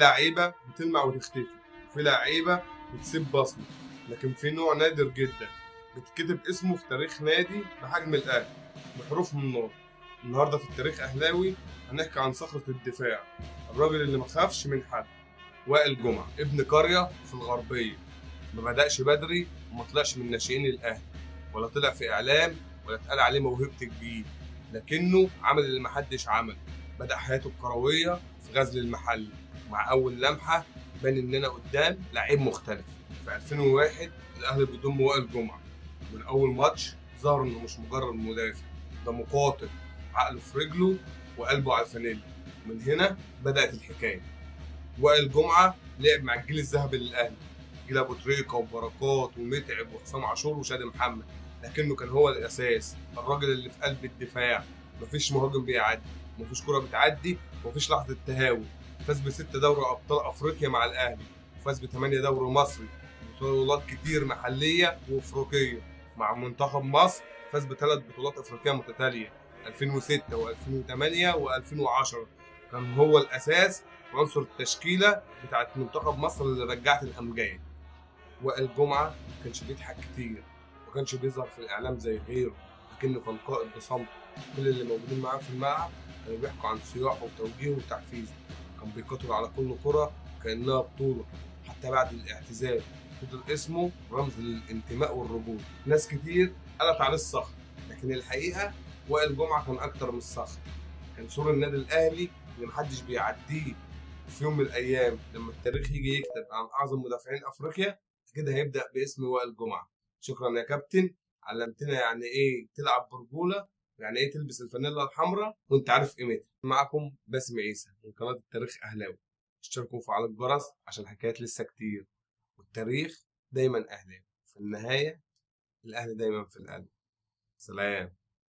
لعيبة بتلمع وتختفي، وفي لعيبة بتسيب بصمة، لكن في نوع نادر جدا بتكتب اسمه في تاريخ نادي بحجم الاهلي بحروف من نار. النهارده في التاريخ اهلاوي هنحكي عن صخرة الدفاع، الراجل اللي ما خافش من حد، وائل جمعه، ابن قرية في الغربية، ما بدأش بدري وما طلعش من ناشئين الاهلي، ولا طلع في اعلام ولا اتقال عليه موهبة الجيل، لكنه عمل اللي محدش عمله. بدأ حياته الكروية في غزل المحلة، مع أول لمحة بان إننا قدام لعيب مختلف. في 2001 الأهلي بيضم وائل جمعة، من أول ماتش ظهر إنه مش مجرد مدافع، ده مقاتل، عقله في رجله وقلبه على الفانيلا. من هنا بدأت الحكاية. وائل جمعة لعب مع الجيل الذهبي للأهلي، جيل أبو تريكة وبركات ومتعب وحسام عاشور وشادي محمد، لكنه كان هو الأساس، الراجل اللي في قلب الدفاع، مفيش مهاجم بيعدي، مفيش كرة بتعدي، مفيش لحظة تهاون. فاز ب6 دوري أبطال أفريقيا مع الأهلي، وفاز ب8 دوري مصري، بطولات كتير محلية وأفريقية. مع منتخب مصر فاز ب3 بطولات أفريقية متتالية، 2006 و2008 و2010. كان هو الأساس وعنصر التشكيلة بتاعت منتخب مصر اللي رجعت الأمجاد. وائل جمعة ما كانش بيضحك كتير، ما كانش بيظهر في الإعلام زي غيره، لكنه كان قائد بصمته. كل اللي موجودين معاه في الملعب كانوا بيحكوا عن صياحه وتوجيهه وتحفيزه. كان بيقاتل على كل كرة كأنها بطولة. حتى بعد الاعتزال فضل اسمه رمز للانتماء والرجولة. ناس كتير قالت عليه الصخر، لكن الحقيقة وائل جمعة كان أكتر من الصخر، كان سور النادي الأهلي اللي محدش بيعديه. في يوم من الأيام لما التاريخ يجي يكتب عن أعظم مدافعين أفريقيا، كده هيبدأ باسم وائل جمعة. شكرا يا كابتن، علمتنا يعني إيه تلعب برجولة، يعني ايه تلبس الفانيلا الحمراء وانت عارف قيمتها. معكم باسم عيسى من قناة التاريخ اهلاوي. اشتركوا وفعلوا الجرس عشان حكايات لسه كتير، والتاريخ دايما اهلاوي. في النهاية الاهلي دايما في القلب. سلام.